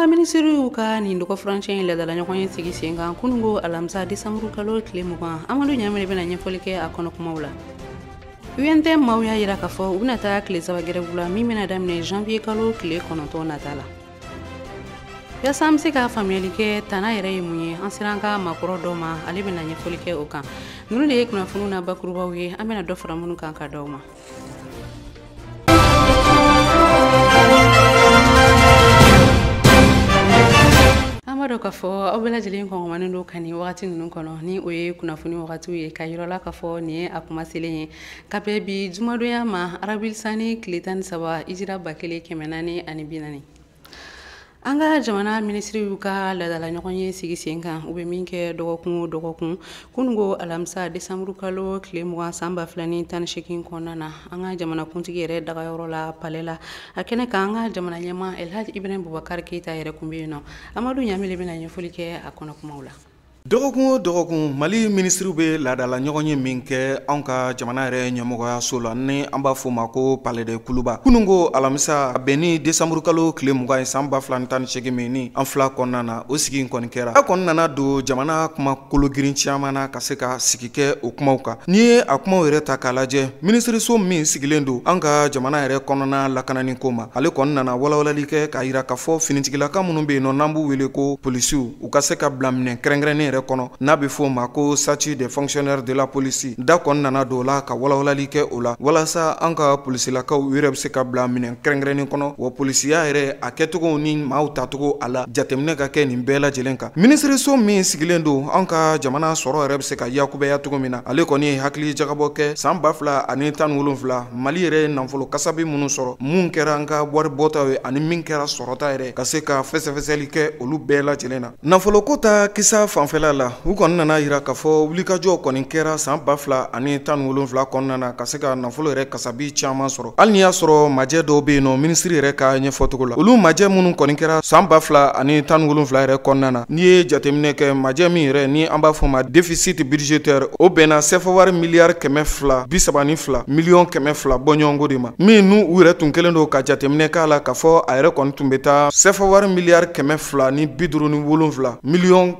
Minisiriw ka nin dɔgɔ furancɛ in ladala ɲɔgɔn ye sigi sen kan kunungo alamisa desanburu kalo tile 20. Amadu Ɲamɛ bɛna ɲɛfɔli kɛ a kɔnɔ kumaw la. UNTM maaw y'a yira k'a fɔ u bɛna taa tile 3 grève la min bɛna daminɛ janvier kalo tile 9 nata la. Yaasa an bɛ se ka faamuyali kɛ tana yɛrɛ ye mun ye, an sera an ka maakɔrɔ dɔ ma, ale bɛna ɲɛfɔli kɛ o kan. Ninnu de ye kunnafoniw na bakurubaw ye, an bɛna dɔ fara minnu kan ka d'aw ma. An b'a dɔn k'a fɔ aw bɛɛ lajɛlen kɔngɔmanen don ka nin wagati ninnu kɔnɔ, ni o ye kunnafoni wagatiw ye, ka yɔrɔ la k'a fɔ nin ye a kuma selen ye ka bɛn bi jumadonya ma, arabilisani tile 13, hijira 1440. An ka jamana minisiriw ka ladala ɲɔgɔn ye sigi sen kan, u bɛ min kɛ dɔgɔkun o dɔgɔkun, kunungo alamisa desanburu kalo tile 20 san 2018 kɔnɔna na, an ka jamanakuntigi yɛrɛ dagayɔrɔ la, palais la. A kɛnɛ kan, an ka jamana ɲɛmaa Elhaji Ibrahim Bubakari Keyita yɛrɛ kun bɛ yen nɔ. Amadu Ɲamile bɛna ɲɛfɔli kɛ a kɔnɔ kumaw la. Dɔgɔkun o dɔgɔkun, Mali minisiriw bɛ laadala ɲɔgɔn ye min kɛ anw ka jamana yɛrɛ ɲɛmɔgɔyaso la, ni an b'a fɔ o ma ko palais de Kuluba, kunun ko alamisa, a bɛn ni desanburu kalo tile 20 ye san 2018 min ni an fila kɔnɔna na, o sigi in kɔni kɛra. A kɔni nana don jamana kuma kologirin caman na ka se ka sigi kɛ o kumaw kan. N'i ye a kumaw yɛrɛ ta k'a lajɛ, minisiriso min sigilen don an ka jamana yɛrɛ kɔnɔna lakanani ko ma, ale kɔni nana walawalali kɛ k'a yira k'a fɔ finitigilaka minnu bɛ yen nɔ, n'an b'u wele ko polisiw, u ka se ka bila minɛn kɛrɛnkɛrɛnnen yɛrɛ kɔnɔ n'a bɛ fɔ o ma ko statut des fonctionnaires de la police. Da kɔni nana don o la ka walawalali kɛ o la, walasa an ka polisilakaw u yɛrɛ bɛ se ka bila minɛn kɛrɛnkɛrɛnnen kɔnɔ, wa polisiya yɛrɛ a kɛcogo ni maaw tacogo a la, jateminɛ ka kɛ nin bɛɛ lajɛlen kan. Minisiriso min sigilen don an ka jamana sɔrɔ yɛrɛ bɛ se ka yakubaya cogo min na, ale kɔni ye hakili jagabɔ kɛ san 2017, Mali yɛrɛ ye nafolo kasabi minnu sɔrɔ, mun kɛra an ka wari bɔtaw ye ani min kɛra sɔrɔta yɛrɛ, ka se ka fɛsɛfɛsɛli kɛ olu bɛɛ lajɛlen na. Nafoloko ta kisa fanfɛla la, u kɔni nana yira k'a fɔ wulikajɔ kɔni kɛra san 2017 kɔnɔna na ka se ka nafolo yɛrɛ kasabi caman sɔrɔ, hali n'i y'a sɔrɔ majɛ dɔw bɛ yen nɔ. Minisiri yɛrɛ ka ɲɛfɔcogo la, olu majɛ minnu kɔni kɛra san 2017 yɛrɛ kɔnɔna na, n'i ye jateminɛ kɛ, majɛ min yɛrɛ ni an b'a fɔ ma déficit budgétaire, o bɛnna CFA wari miliyari 232 miliyɔn 200 bɔɲɔgɔnko de ma, min n'u u yɛrɛ tun kɛlen don ka jateminɛ k'a la k'a fɔ a yɛrɛ kɔni tun bɛ taa CFA wari miliyari 257 miliyɔn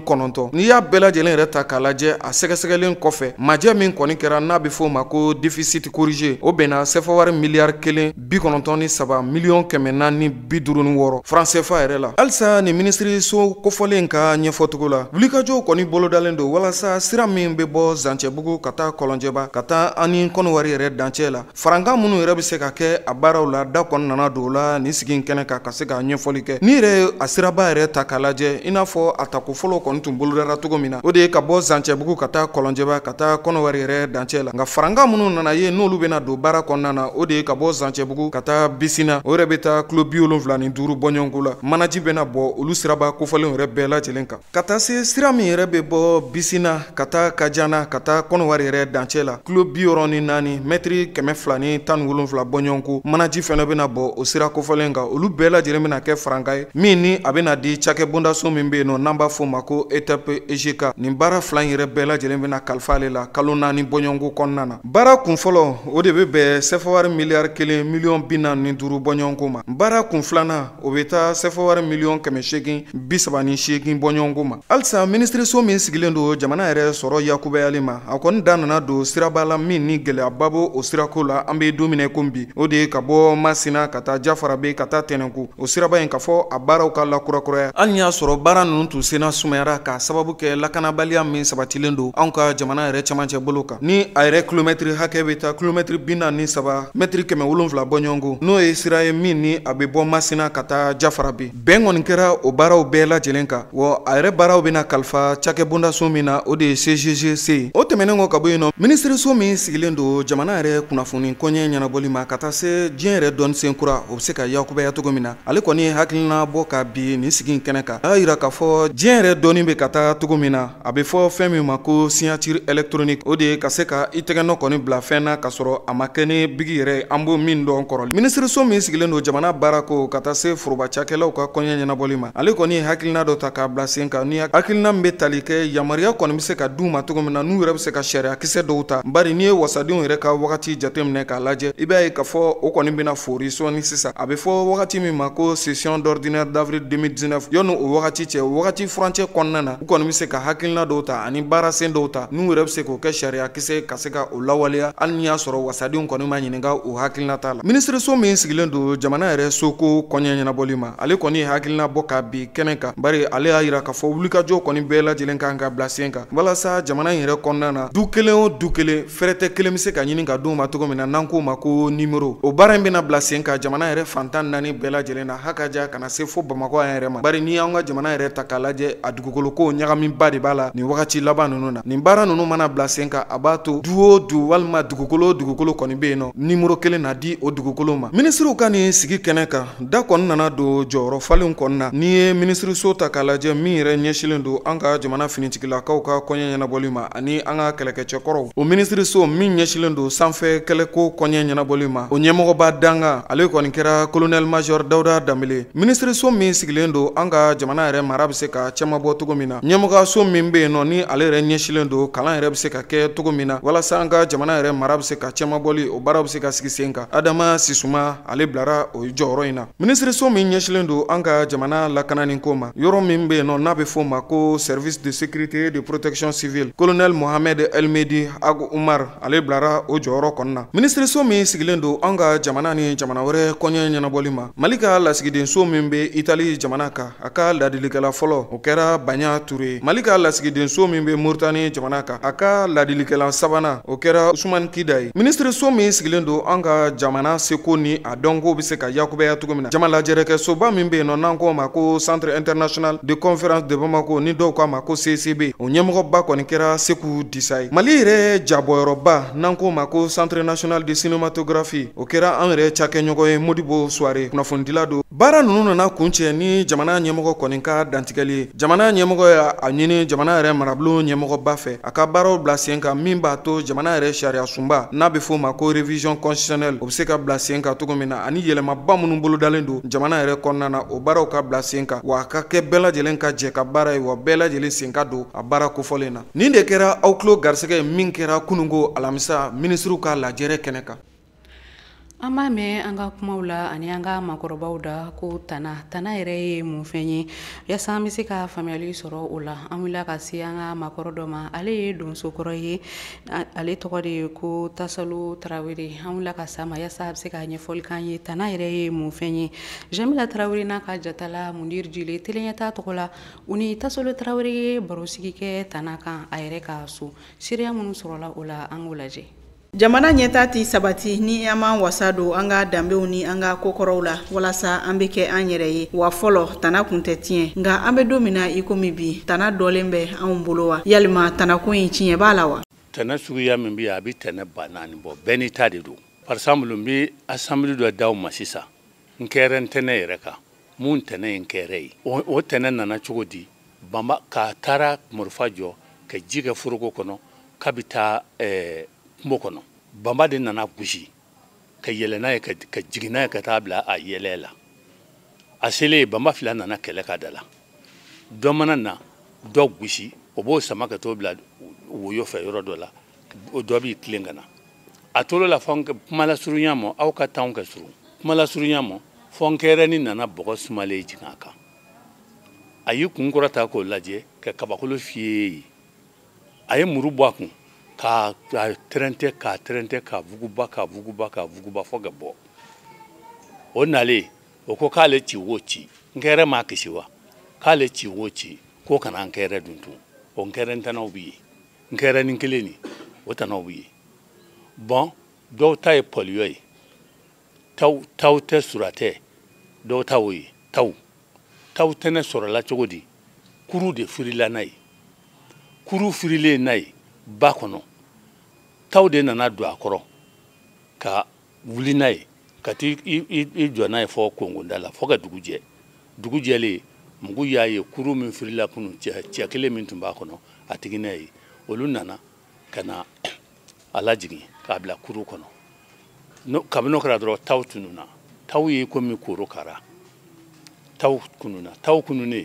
69. N'i y'a bɛɛ lajɛlen yɛrɛ ta k'a lajɛ, a sɛgɛsɛgɛlen kɔfɛ, majɛ min kɔni kɛra n'a bɛ fɔ o ma ko déficit corrigé, o bɛnna CFA wari miliyari 193 miliyɔn 456 franc CFA yɛrɛ la. Halisa nin minisiriso kofɔlen ka ɲɛfɔcogo la, wulikajɔw kɔni bolodalen don walasa sira min bɛ bɔ Zancɛbugu ka taa Kɔlɔnjɛba ka taa ani Kɔnɔwari yɛrɛ dancɛ la, farankan minnu yɛrɛ bɛ se ka kɛ a baaraw la, da kɔni nana don o la nin sigi in kɛnɛ kan ka se ka ɲɛfɔli kɛ. N'i yɛrɛ ye a siraba yɛrɛ ta k'a lajɛ, i n'a fɔ a tako fɔlɔ kɔni tun bolodara cogo min na, o de ye ka bɔ Zancɛbugu ka taa Kɔlɔnjɛba ka taa Kɔnɔwari yɛrɛ dancɛ la. Nka farankan minnu nana ye n'olu bɛna don baara kɔnɔna na, o de ye ka bɔ Zancɛbugu ka taa Bisina, o yɛrɛ bɛ taa kilo 75 bɔɲɔgɔnko la. Manaji bɛna bɔ olu siraba kofɔlenw yɛrɛ bɛɛ lajɛlen kan, ka taa se sira min yɛrɛ bɛ bɔ Bisina ka taa Kajana ka taa Kɔnɔwari yɛrɛ dancɛ la, kilo 64, mɛtiri 217 bɔɲɔgɔnko, manaji fɛnɛ bɛna bɔ o sira kofɔlen kan. Olu bɛɛ lajɛlen bɛna kɛ farankan ye min ni a bɛna di cakɛbondaso min bɛ yen nɔ n'an b'a fɔ o ma ko ETP EGK. Nin baara fila in yɛrɛ bɛɛ lajɛlen bɛna kalifa ale la kalo 4 bɔɲɔgɔnko kɔnɔna na. Baara kun fɔlɔ, o de bɛ bɛn CFA wari miliyari 1 miliyɔn 45 bɔɲɔgɔnko ma. Baara kun filanan, o bɛ taa CFA wari miliyɔn 838 bɔɲɔgɔnko ma. Halisa minisiriso min sigilen don jamana yɛrɛ sɔrɔ yakubayali ma, a kɔni da nana don siraba la min ni gɛlɛyaba b'o o sirako la an bɛ don min na komi bi, o de ye ka bɔ Masina ka taa Jafarabe ka taa Tɛnɛnku. O siraba in, ka fɔ a baaraw ka lakurakuraya, hali n'i y'a sɔrɔ baara ninnu tun senna sumayara k'a sababu kɛ lakanabaliya min sabatilen don anw ka jamana yɛrɛ camancɛ bolo kan, ni a yɛrɛ kilomɛtiri hakɛ bɛ taa kilomɛtiri 43, mɛtiri 700 bɔɲɔgɔnko, n'o ye sira ye min ni a bɛ bɔ Masina ka taa Jafarabe. Bɛn kɔni kɛra o baaraw bɛɛ lajɛlen kan, wa a yɛrɛ baaraw bɛna kalifa cakɛbondaso min na, o de ye CGGC ye. O tɛmɛnen kɔ ka bɔ yen nɔ, minisiriso min sigilen don jamana yɛrɛ kunnafoni kɔɲɛ ɲɛnabɔli ma ka taa se diɲɛ yɛrɛ dɔnnisen kura, o bɛ se ka yakubaya cogo min na, ale kɔni ye hakilina bɔ ka bi nin sigi in kɛnɛ kan. A y'a yira k'a fɔ diɲɛ yɛrɛ dɔnni kɔni bɛ ka taa cogo min na, a bɛ fɔ fɛn min ma ko signature électronique, o de ye ka se ka i tɛgɛnɔ kɔni bila fɛn na ka sɔrɔ a ma kɛ ni bigi yɛrɛ, an b'o min dɔn kɔrɔ. Minisiriso min sigilen don jamana baarako ka taa se foroba cakɛlaw ka kɔɲɛ ɲɛnabɔli ma, ale kɔni ye hakilina dɔ ta k'a bila sen kan, ni hakilina min bɛ tali kɛ yamaruya kɔni bɛ se ka d'u ma cogo min na, n'u yɛrɛ bɛ se ka sariya kisɛ dɔw ta. Bari n'i ye wasadenw yɛrɛ ka wagati jateminɛ k'a lajɛ, i b'a ye k'a fɔ o kɔni bɛna fori sɔɔni sisan. A bɛ fɔ wagati min ma ko session d'ordinaire d'avril 2019, yanni o wagati cɛ, wagati furancɛ kɔnɔna na, u kɔni bɛ se ka hakilina dɔw ta ani baarasen dɔw ta, n'u yɛrɛ bɛ se k'o kɛ sariya kisɛ ka se ka o lawaleya, hali n'i y'a sɔrɔ wasadenw kɔni ma ɲininka o hakilina t'a la. Minisiriso min sigilen don jamana yɛrɛ soko kɔɲɛ ɲɛnabɔli ma, ale kɔni ye hakilina bɔ ka bi kɛnɛ kan, bari ale y'a yira k'a fɔ wulikajɔ kɔni bɛɛ lajɛlen kan ka bila sen kan walasa jamana in yɛrɛ kɔnɔna na, du kelen o du kelen, fɛrɛtɛ kelen bɛ se ka ɲini ka d'u ma cogo min na, n'an k'o ma ko nimero. O baara in bɛna bila sen kan jamana yɛrɛ fantan naani bɛɛ lajɛlen na, hakaja ka na se fo Bamakɔ yan yɛrɛ ma. Bari n'i y'an ka jamana yɛrɛ ta k'a lajɛ, a dugukolo ko ɲagamiba de b'a la nin wagati laban ninnu na. Nin baara ninnu mana bila sen kan, a b'a to du o du walima dugukolo o dugukolo kɔni bɛ yen nɔ, nimero kelen na di o dugukolo ma. Minisiriw ka nin sigi kɛnɛ kan, da kɔni nana don jɔyɔrɔ falenw kɔni na. N'i ye minisiriso ta k'a lajɛ, min yɛrɛ ɲɛsinnen don an ka jamana finitigilakaw ka kɔɲɛ ɲɛnabɔli ma ani an ka kɛlɛkɛcɛkɔrɔw, o minisiriso min ɲɛsinnen don sanfɛ kɛlɛko kɔɲɛ ɲɛnabɔli ma, o ɲɛmɔgɔba dankan ale kɔni kɛra colonel major Dawuda Danbele. Minisiriso min sigilen don an ka jamana yɛrɛ mara bɛ se ka cɛma bɔ cogo min na, ɲɛmɔgɔso min bɛ yen nɔ ni ale yɛrɛ ɲɛsinnen don kalan yɛrɛ bɛ se ka kɛ cogo min na walasa an ka jamana yɛrɛ mara bɛ se ka cɛma bɔli, o baara bɛ se ka sigi sen kan, Adama Sisuma ale bilara o jɔyɔrɔ in na. Minisiriso min ɲɛsinnen don an ka jamana lakanani ko ma, yɔrɔ min bɛ yen nɔ n'a bɛ f'o ma ko service de sécurité de protection civile, colonel Mohamed Elmedi Ag Umar ale bilara o jɔyɔrɔ kɔnɔna na. Minisiriso min sigilen don an ka jamana ni jamana wɛrɛ kɔɲɛ ɲɛnabɔli ma, Mali ka lasigidenso min bɛ Itali jamana kan, a ka ladilikɛla fɔlɔ o kɛra Baɲa Ture. Mali ka lasigidenso min bɛ Moritani jamana kan, a ka ladilikɛla sabanan o kɛra Usumani Kida ye. Minisiriso min sigilen don an ka jamana seko ni a dɔnko bɛ se ka yakubaya cogo min na, jama lajɛrɛkɛsoba min bɛ yen nɔ n'an k'o ma ko Centre international de conférence de Bamako, ni dɔw k'a ma ko CCB, o ɲɛmɔgɔba kɔni kɛra Seku Disa ye. Mali yɛrɛ jabɔyɔrɔba n'an k'o ma ko Centre national de cinématographie, o kɛra an yɛrɛ cakɛɲɔgɔn ye Modibo Suware, kunnafonidila don. Baara ninnu nana kuncɛ ni jamana ɲɛmɔgɔ kɔni ka dantigɛli ye. Jamana ɲɛmɔgɔ y'a ɲini jamana yɛrɛ marabulon ɲɛmɔgɔba fɛ a ka baaraw bila sen kan min b'a to jamana yɛrɛ sariya sunba n'a bɛ f'o ma ko révision constitutionnelle, o bɛ se ka bila sen kan cogo min na, ani yɛlɛmaba minnu bolodalen don jamana yɛrɛ kɔnɔna na, o baaraw ka bila sen kan, wa a ka kɛ bɛɛ lajɛlen ka jɛ ka baara ye, wa bɛɛ lajɛlen sen ka don a baara kofɔlen na. Nin de kɛra aw tulo garisɛgɛ min kɛra kununko alamisa minisiriw ka lajɛrɛ kɛnɛ kan. An b'a mɛn an ka kumaw la ani an ka maakɔrɔbaw da ko tana tana yɛrɛ ye mun fɛn ye, yaasa an bɛ se ka faamuyali sɔrɔ o la. An wulila ka se an ka maakɔrɔ dɔ ma, ale ye donsokɔrɔ ye, ale tɔgɔ de ye ko Tasalo Tarawele. An wulila ka s'a ma yaasa a bɛ se ka ɲɛfɔli k'an ye tana yɛrɛ ye mun fɛn ye. Jamila Tarawele n'a ka jatala Mundir Jile teleɲɛta tɔgɔ la, u ni Tasalo Tarawele ye barosigi kɛ tana kan a yɛrɛ ka so. Seereya minnu sɔrɔla o la, an k'o lajɛ. Jamana ɲɛta tɛ sabati ni an m'an wasa don an ka danbew ni an ka kokɔrɔw la walasa an bɛ kɛ an yɛrɛ ye. Wa fɔlɔ tana kun tɛ tiɲɛ, nka an bɛ don min na i komi bi, tana dɔlen bɛ anw bolo wa? Yalima tanako in tiɲɛ b'a la wa? Tana suguya min bɛ yen, a bɛ tɛnɛ 4000 bɔ, bɛɛ n'i ta de don. Par exemple, n bɛ assemblée dɔ d'aw ma sisan, n kɛra n tɛnɛ yɛrɛ kan, mun tɛnɛ ye n kɛrɛ ye. O tɛnɛ nana cogo di? Banba k'a taara marifa jɔ ka ji kɛ foroko kɔnɔ k'a bɛ taa kungo kɔnɔ. Banba de nana gosi ka yɛlɛ n'a ye ka jigin n'a ye ka taa bila a yɛlɛ la. A selen banba fila nana kɛlɛ ka da la, dɔ mana na dɔ gosi, o b'o sama ka t'o bila woyo fɛ yɔrɔ dɔ la, o dɔ b'i tilen ka na. A tor'o la fɔ kuma lasurunya ma, aw ka taa ka surun. Kuma lasurunya ma, fɔ n kɛrɛnin nana bɔgɔ sumalen jigin a kan. A y'i kun kɔrɔta k'o lajɛ ka kabakolo fiyɛ ye. A ye muru bɔ a kun k'a trɛntɛ k'a trɛntɛ k'a buguba k'a buguba k'a buguba fo ka bɔ. O nalen o ko k'ale ci wo ci, n kɛrɛ m'a kisi wa? K'ale ci wo ci k'o kana n kɛrɛ dun tun. O n kɛrɛ tanaw bɛ yen, n kɛrɛ ni kelen nin o tanaw bɛ yen. Bɔn dɔw ta ye pɔliyɔ ye, taw tɛ suratɛ, dɔw ta o ye taw. Taw tɛnɛ sɔrɔla cogo di? Kuru de firila n'a ye, kuru firilen n'a ye ba kɔnɔ, taw de nana don a kɔrɔ ka wuli n'a ye ka t'i jɔ n'a ye fɔ kongonda la fo ka dugu jɛ. Dugu jɛlen Mɔgɔw y'a ye kuru min firila kunun, cɛ kelen min tun b'a kɔnɔ, a tigi n'a ye, olu nana ka na a lajigin k'a bila kuru kɔnɔ. Kabini o kɛra dɔrɔn, taw tununna. Taw ye komi korokara taw kununna. Taw kununnen,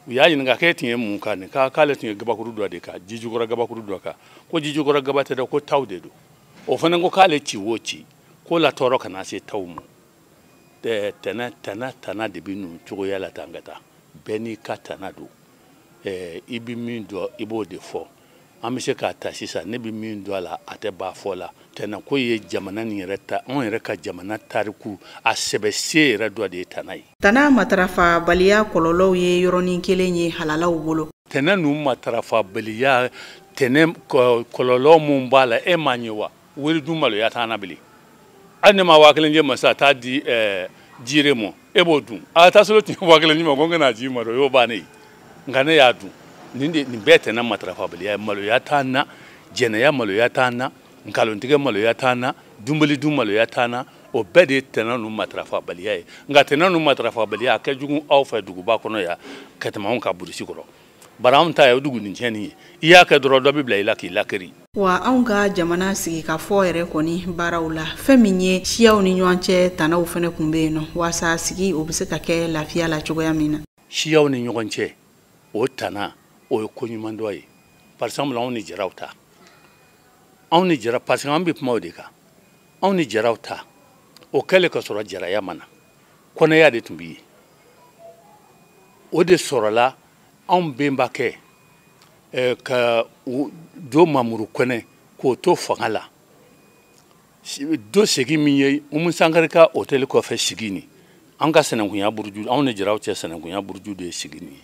u y'a ɲininka k'e tun ye mun kan nin? K'ale tun ye gabakuru dɔ de kan, jijukɔrɔ gabakuru dɔ kan. Ko jijukɔrɔ gaba tɛ dɛ, ko taw de don. O fana ko k'ale ci o ci ko la tɔɔrɔ kana se taw ma. Tɛnɛ tana tana de bɛ ninnu cogoya la tan ka taa. Bɛɛ n'i ka tana don. I bɛ min dɔn, i b'o de fɔ. An bɛ se k'a ta sisan, ne bɛ min dɔn a la, a tɛ ban fɔ la. Tɛnɛ ko ye jamana nin yɛrɛ ta, anw yɛrɛ ka jamana tariku a sɛbɛ se yɛrɛ dɔ de ye tana ye. Tana matarafabaliya kɔlɔlɔw ye yɔrɔnin kelen ye halalaw bolo. Tɛnɛ ninnu matarafabaliya, tɛnɛ kɔlɔlɔ mun b'a la, e m'a ye wa? Wari dun maloya t'an na bilen. Hali ne ma 5000 di ma sisan, taa di jire ma, e b'o dun. A taa sɔrɔ tun ye 5000 di ma ko n kana ji ma, o y'o bannen ye. Nka ne y'a dun. Nin de, nin bɛɛ tɛnɛ matarafabaliya ye. Maloya t'an na, jɛnɛya maloya t'an na, nkalontigɛ maloya t'an na, dunbali dun maloya t'an na. O bɛɛ de ye tɛnɛ ninnu matarafabaliya ye. Nka tɛnɛ ninnu matarafabaliya a kɛ jugu aw fɛ duguba kɔnɔ yan ka tɛmɛ anw ka burusi kɔrɔ. Bari anw ta ye o dugu ni tiɲɛni ye. I y'a kɛ dɔrɔn, dɔ bɛ bila i la k'i lakari. Wa anw ka jamana sigikafɔ yɛrɛ kɔni baaraw la, fɛn min ye siyaw ni ɲɔgɔn cɛ tanaw fɛnɛ kun bɛ yen nɔ, waasa sigi o bɛ se ka kɛ lafiya la cogoya min na. Siyaw ni ɲɔgɔn cɛ o tana, o ye ko ɲuman dɔ ye. Par exemple, anw ni jaraw ta, anw ni jara, parce que an bɛ kuma o de kan. Anw ni jaraw ta, o kɛlen ka sɔrɔ jaraya ma na, kɔnɛya de tun bɛ yen. O de sɔrɔla anw bɛnbakɛ ka do Mamuru Kɔnɛ k'o to fanga la. Do segi min ye Umu Sankare ka hôtel kɔfɛ sigi nin, an ka sɛnɛkunya buruju, anw ni jaraw cɛ sɛnɛkunya buruju de ye sigi nin ye.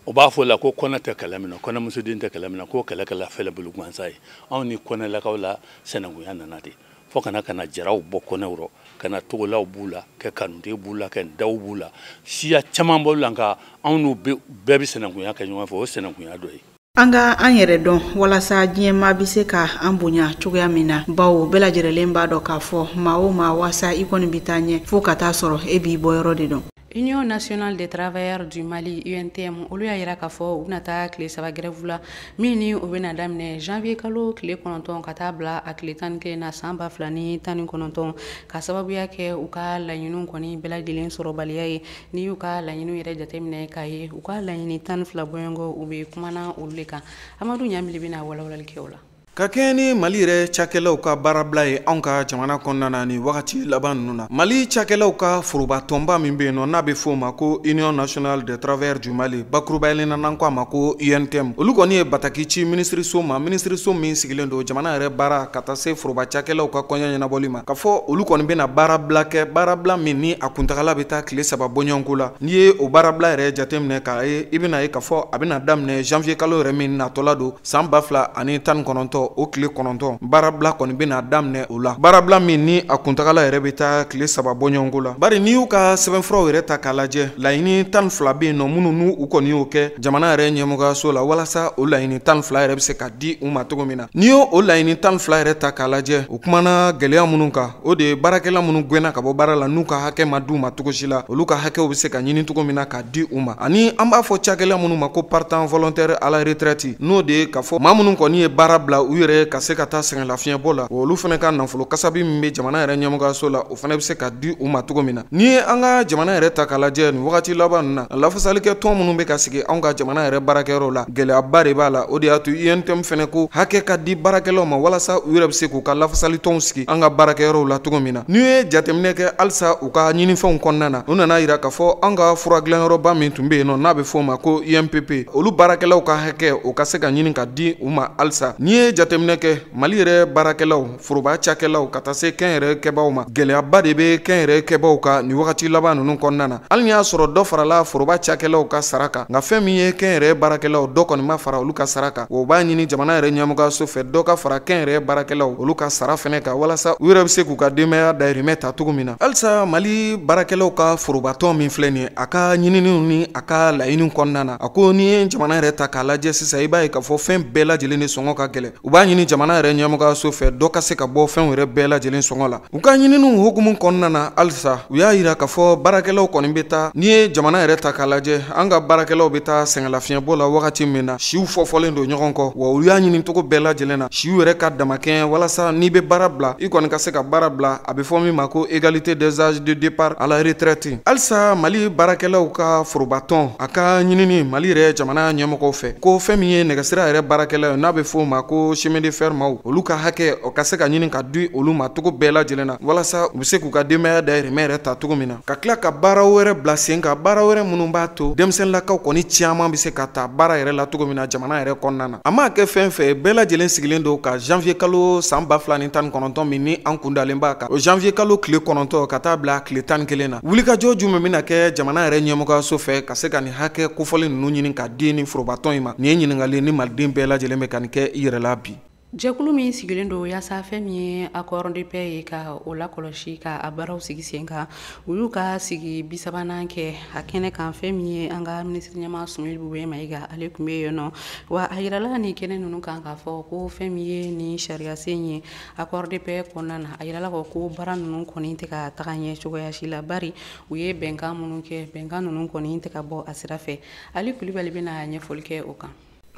O b'a fɔ la ko kɔnɛ tɛ kɛlɛ min na, kɔnɛmusoden tɛ kɛlɛ min na, k'o kɛlɛ kɛla fɛlɛbolo gansan ye. Anw ni kɔnɛlakaw la sɛnɛkunya nana ten fo kana ka na jaraw bɔ kɔnɛw rɔ, ka na togolaw b'u la, kɛ kanute b'u la, kɛ daw b'u la, siya caman b'u la. Nka anw n'u bɛɛ bɛ sɛnɛkunya kɛ ɲɔgɔn fɛ. O sɛnɛkunya dɔ ye. An ka an yɛrɛ dɔn walasa diɲɛmaa bɛ se ka an bonya cogoya min na, bawo bɛɛ lajɛlenlen b'a dɔn k'a fɔ maa o maa, waasa i kɔni bɛ taa ɲɛ, fo ka taa sɔrɔ e b'i bɔ yɔrɔ de dɔn. Union nationale des travailleurs du Mali, UNTM, olu y'a yira k'a fɔ u bɛna taa tile 3 grève la, min ni o bɛna daminɛ janvier kalo tile 9 ka taa bila a tile 11 na san 2019, ka sababuya kɛ u ka laɲiniw kɔni bɛɛ lajɛlen sɔrɔbaliya ye. N'i y'u ka laɲiniw yɛrɛ jateminɛ k'a ye, u ka laɲini 12 bɔɲɔgɔn, u bɛ kumana olu de kan. Amadu Ɲamili bɛna walawalali kɛ o la. Ka kɛɲɛ ni Mali yɛrɛ cakɛlaw ka baarabila ye anw ka jamana kɔnɔna na nin wagati laban ninnu na, Mali cakɛlaw ka forobatɔnba min bɛ yen nɔ, n'a bɛ f'o ma ko Union nationale des travailleurs du Mali, bakurubayalen na n'an ko a ma ko UNTM, olu kɔni ye bataki ci minisiriso ma, minisiriso min sigilen don jamana yɛrɛ baara ka taa se foroba cakɛlaw ka kɔɲɔ ɲɛnabɔli ma, ka fɔ olu kɔni bɛna baarabila kɛ, baarabila min ni a kuntagala bɛ taa tile 3 bɔɲɔgɔnko la. N'i ye o baarabila yɛrɛ jateminɛ k'a ye, i bɛna ye k'a fɔ a bɛna daminɛ janvier kalo yɛrɛ min natɔla don san 2019, o tile 9, baarabila kɔni bɛna daminɛ o la, baarabila min ni a kuntagala yɛrɛ bɛ taa tile 3 bɔɲɔgɔnko la. Bari n'i y'u ka sɛbɛnfuraw yɛrɛ ta k'a lajɛ, laɲini 12 bɛ yen nɔ minnu n'u u kɔni y'o kɛ jamana yɛrɛ ɲɛmɔgɔyaso la, walasa o laɲini 12 yɛrɛ bɛ se ka di u ma cogo min na. N'i y'o o laɲini 12 yɛrɛ ta k'a lajɛ, u kumana gɛlɛya minnu kan, o de ye baarakɛla minnu gɛnna ka bɔ baara la, n'u ka hakɛ ma d'u ma cogo si la, olu ka hakɛw bɛ se ka ɲini cogo min na k'a di u ma. Ani an b'a fɔ cakɛla minnu ma ko partant volontaire à la retraite, n'o de ye k'a fɔ maa minnu kɔni ye baara bila u yɛrɛ ka se ka taa sɛgɛn lafiɲɛbɔ la, olu fana ka nafolo kasabi min bɛ jamana yɛrɛ ɲɛmɔgɔyaso la, o fana bɛ se ka di u ma cogo min na. N'i ye an ka jamana yɛrɛ ta k'a lajɛ nin wagati laban ninnu na, lafasalikɛ tɔn minnu bɛ ka sigi anw ka jamana yɛrɛ baarakɛyɔrɔ la, gɛlɛyaba de b'a la. O de y'a to UNTM fana ko hakɛ ka di baarakɛlaw ma, walasa u yɛrɛ bɛ se k'u ka lafasali tɔnw sigi an ka baarakɛyɔrɔw la cogo min na. N'i ye jateminɛ kɛ halisa u ka ɲinifɛnw kɔnɔna na, u nana yira k'a fɔ an ka fura dilanyɔrɔba min tun bɛ yen nɔ, n'a bɛ f'o ma ko UMPP, olu baarakɛlaw ka hakɛ, o ka se ka ɲini ka di u ma halisa. N'i ye jateminɛ kɛ Mali yɛrɛ baarakɛlaw, foroba cakɛlaw ka taa se kɛnyɛrɛ kɛbaw ma, gɛlɛyaba de bɛ kɛnyɛrɛ kɛbaw kan nin wagati laban ninnu kɔnɔna na. Hali ni y'a sɔrɔ dɔ farala foroba cakɛlaw ka sara kan, nka fɛn min ye kɛnyɛrɛ baarakɛlaw, dɔ kɔni ma fara olu ka sara kan. O b'a ɲini jamana yɛrɛ ɲɛmɔgɔyaso fɛ, dɔ ka fara kɛnyɛrɛ baarakɛlaw olu ka sara fɛnɛ kan, walasa u yɛrɛ bɛ se k'u ka denbaya dayirimɛ ta cogo min na. Halisa Mali baarakɛlaw ka forobatɔn min filɛ nin ye, a ka ɲininiw ni a ka laɲiniw kɔnɔna na, a ko n'i ye jamana yɛrɛ ta k'a lajɛ sisan, i b'a ye k'a fɔ fɛn bɛɛ lajɛlen de sɔngɔ ka gɛlɛn. U U b'a ɲini jamana yɛrɛ ɲɛmɔgɔyaso fɛ dɔ ka se ka bɔ fɛnw yɛrɛ bɛɛ lajɛlen sɔngɔ la. U ka ɲininiw hukumu kɔnɔna na, halisa u y'a yira k'a fɔ baarakɛlaw kɔni bɛ taa. N'i ye jamana yɛrɛ ta k'a lajɛ, an ka baarakɛlaw bɛ taa sɛgɛnlafiɲɛbɔ la wagati min na, siw fɔfɔlen don ɲɔgɔn kɔ. Wa u y'a ɲini cogo bɛɛ lajɛlen na, siw yɛrɛ ka damakɛɲɛ, walasa n'i bɛ baara bila, i kɔni ka se ka baara bila, a bɛ fɔ min ma ko égalité des âges de départ à la retraite. Halisa Mali baarakɛlaw ka forobatɔn a ka ɲinini Mali yɛrɛ jamana ɲɛmɔgɔw fɛ, ko fɛn min ye nɛgɛsira yɛrɛ baarakɛlaw ye, n'a bɛ fɔ o ma ko chemin de fer maaw, olu ka hakɛ o ka se ka ɲini ka di olu ma cogo bɛɛ lajɛlen na, walasa u bɛ se k'u ka denbaya dayirimɛ yɛrɛ ta cogo min na, ka tila ka baara wɛrɛ bila sen kan, baara wɛrɛ minnu b'a to denmisɛnninlakaw kɔni caman bɛ se ka ta baara yɛrɛ la cogo min na jamana yɛrɛ kɔnɔna na. A m'a kɛ fɛn fɛn bɛɛ lajɛlen sigilen don ka janvier kalo san 2019 min ni an kun dalen b'a kan, o janvier kalo tile 9 ka taa bila tile 11 na, wulikajɔ jumɛn bɛna kɛ jamana yɛrɛ ɲɛmɔgɔyaso fɛ ka se ka nin hakɛ kofɔlen ninnu ɲini ka di ni forobatɔn in ma? Nin ye ɲininkali ni maliden bɛɛ lajɛlen bɛ ka nin kɛ i yɛrɛ la bi. Jɛkulu min sigilen don yaasa fɛn min ye accord de paix ye ka o lakɔlɔsi, ka a baaraw sigi sen kan, u y'u ka sigi 30nan kɛ a kɛnɛ kan. Fɛn min ye an ka minisiri ɲɛmaa Soumaïla Boubèye Maïga, ale tun bɛ yen nɔ. Wa a yirala nin kɛnɛ ninnu kan k'a fɔ ko fɛn min ye nin sariyasen ye accord de paix kɔnɔna na, a yirala ko baara ninnu kɔni tɛ ka taga ɲɛ cogoya si la, bari u ye bɛnkan minnu kɛ, bɛnkan ninnu kɔni tɛ ka bɔ a sira fɛ. Ali Kulibali bɛna ɲɛfɔli kɛ o kan.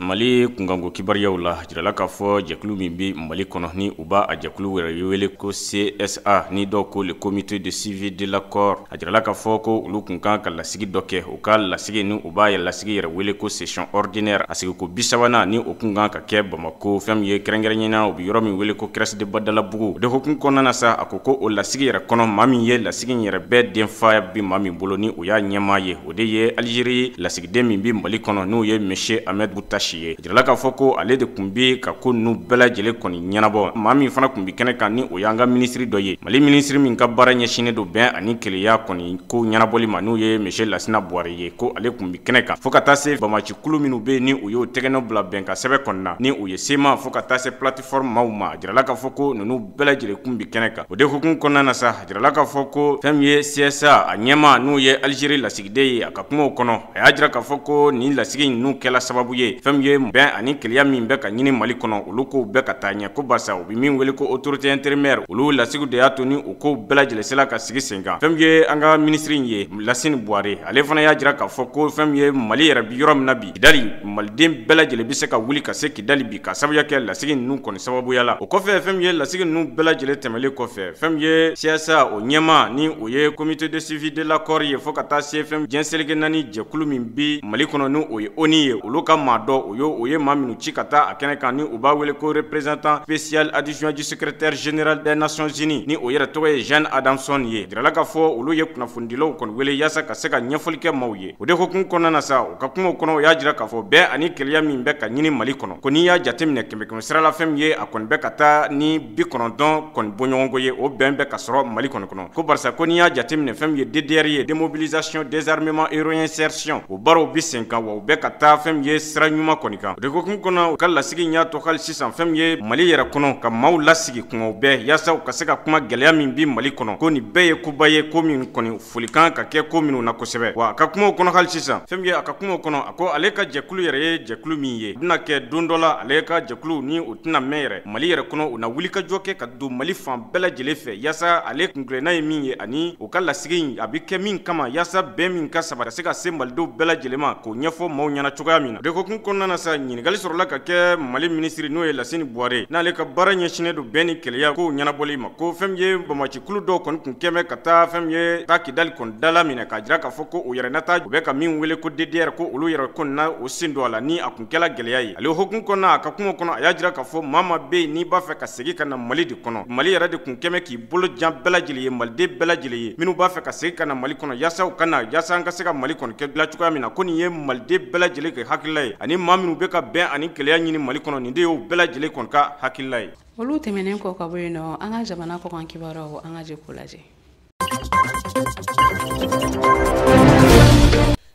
Mali kunkanko kibaruyaw la, jirala k'a fɔ jɛkulu min bɛ Mali kɔnɔ ni u b'a a jɛkulu yɛrɛ wele ko CSA, ni dɔw ko le comité de suivi de l'accord, a jirala k'a fɔ ko olu kun kan ka lasigi dɔ kɛ. U ka lasigi ni u b'a lasigi yɛrɛ wele ko session ordinaire, a sigi ko 30nan ni o kun kan ka kɛ Bamako, fɛn min ye kɛrɛnkɛrɛnnenya u bɛ yɔrɔ min wele ko CRES de Badalabugu. O de hukumu kɔnɔna na sa, a ko ko o lasigi yɛrɛ kɔnɔ, maa min ye lasigi in yɛrɛ bɛɛ denfa bɛ maa min bolo ni o y'a ɲɛmaa ye, o de ye Algérie lasigiden min bɛ Mali kɔnɔ, n'o ye monsieur Ahmed Boutachi ye. Jirala k'a fɔ ko ale de tun bɛ ka ko ninnu bɛɛ lajɛlen kɔni ɲɛnabɔ. Maa min fana tun bɛ kɛnɛ kan ni o y'an ka minisiri dɔ ye, Mali minisiri min ka baara ɲɛsinnen don bɛn ani kelenya kɔni ko ɲɛnabɔli ma, n'o ye monsieur Lasina Buware ye, ko ale tun bɛ kɛnɛ kan, fo ka taa se bamacikulu minnu bɛ yen ni u y'o tɛgɛnɔ bila bɛnkan sɛbɛn kɔni na, ni u ye SEMA, fo ka taa se plateforme maaw ma. Jirala k'a fɔ ko ninnu bɛɛ lajɛlen tun bɛ kɛnɛ kan. O de hukumu kɔnɔna na sa, jirala k'a fɔ ko fɛn min ye CSA a ɲɛmaa, n'o ye Algérie lasigiden ye, a ka kumaw kɔnɔ a y'a jira k'a fɔ ko nin lasigi ninnu kɛla sababu ye fɛn min ye bɛn ani kelenya min bɛ ka ɲini Mali kɔnɔ, olu kow bɛɛ ka taa ɲɛ, ko barisa u bɛ min wele ko autorité intérimaire, olu lasigiw de y'a to ni u kow bɛɛ lajɛlen sela ka sigi sen kan. Fɛn min ye an ka minisiri in ye Lasine Buware, ale fana y'a jira k'a fɔ ko fɛn min ye Mali yɛrɛ bi yɔrɔ min na bi, Kidali maliden bɛɛ lajɛlen bɛ se ka wuli ka se Kidali bi, ka sababuya kɛ lasigi ninnu kɔni sababuya la. O kɔfɛ, fɛn min ye lasigi ninnu bɛɛ lajɛlen tɛmɛlen kɔfɛ, fɛn min ye CSA o ɲɛmaa ni o ye comité de suivi de l'accord ye, fo ka taa se fɛn diɲɛ seleke naani jɛkulu min bi Mali kɔnɔ ni o ye ONU ye, olu ka maa dɔ o ye maa minnu ci ka taa a kɛnɛ kan ni u b'a wele ko représentant spécial adjoint du secrétaire général des Nations Unies, ni o yɛrɛ tɔgɔ ye Jean Adamson ye. Jirala k'a fɔ olu ye kunnafonidilaw kɔni wele yaasa ka se ka ɲɛfɔli kɛ maaw ye. O de hukumu kɔnɔna na sa, u ka kumaw kɔnɔ o y'a jira k'a fɔ bɛn ani kelenya min bɛ ka ɲini Mali kɔnɔ, ko n'i y'a jateminɛ 100 sira la, fɛn min ye a kɔni bɛ ka taa ni 90 kɔni bɔɲɔgɔnko ye, o bɛn bɛ ka sɔrɔ Mali kɔni kɔnɔ, ko barisa ko n'i y'a jateminɛ fɛn min ye DDR ye, démobilisation, désarmement et réinsertion, o baaraw bɛ sen kan, wa u bɛ ka taa fɛn min ye sira ɲuman kɔni kan. O de hukumu kɔnɔ, u ka lasigi in y'a to hali sisan fɛn min ye Mali yɛrɛ kɔnɔ ka maaw lasigi kumaw bɛɛ yaasa u ka se ka kuma gɛlɛya min bi Mali kɔnɔ, ko nin bɛɛ ye koba ye, ko min kɔni folikan ka kɛ ko minnu na kosɛbɛ. Wa a ka kumaw kɔnɔ hali sisan, fɛn min ye a ka kumaw kɔnɔ, a ko ale ka jɛkulu yɛrɛ ye jɛkulu min ye, bɛna kɛ don dɔ la ale ka jɛkulu ni o tɛna mɛn yɛrɛ Mali yɛrɛ kɔnɔ, u na wulikajɔ kɛ ka don Mali fan bɛɛ lajɛlen fɛ, yaasa ale kunkilenna ye min ye ani u ka lasigi in a bɛ kɛ min kama, yaasa bɛn min ka sabati ka se ka se malidenw bɛɛ lajɛlen ma, k'o ɲɛfɔ maaw ɲɛna cogoya min na. O de hukumu kɔnɔna na sa, ɲininkali sɔrɔla ka kɛ Mali minisiri n'o ye Lasine Buware, n'ale ka baara ɲɛsinnen don bɛn ni kelenya kow ɲɛnabɔli ma, ko fɛn min ye bamacikulu dɔw kɔni kun kɛmɛ ka taa fɛn min ye taa Kidali kɔni dala minɛ, k'a jira k'a fɔ ko o yɛrɛ nata u bɛ ka min wele ko DDR, ko olu yɛrɛ kɔni na o sen don a la ni a kun kɛla gɛlɛya ye. Ale hukumu kɔnɔna, a ka kuma kɔnɔ a y'a jira k'a fɔ maa maa bɛ yen n'i b'a fɛ ka segin ka na Mali de kɔnɔ, Mali yɛrɛ de kun kɛmɛ k'i bolo jan bɛɛ lajɛlen ye, maliden bɛɛ lajɛlen ye minnu b'a fɛ ka segin ka na Mali kɔnɔ, yaasa u ka na, yaasa an ka se ka Mali kɔni kɛ dilan cogoya min na, ko nin ye maliden bɛɛ lajɛlen ka hakilila ye, ani maa minnu bɛ ka bɛn ani kelenya ɲini Mali kɔnɔ, nin de y'o bɛɛ lajɛlen kɔni ka hakilila ye. Olu tɛmɛnen kɔ ka bɔ yen nɔ, an ka jamana kɔkan kibaruyaw, an ka jɛ k'o lajɛ.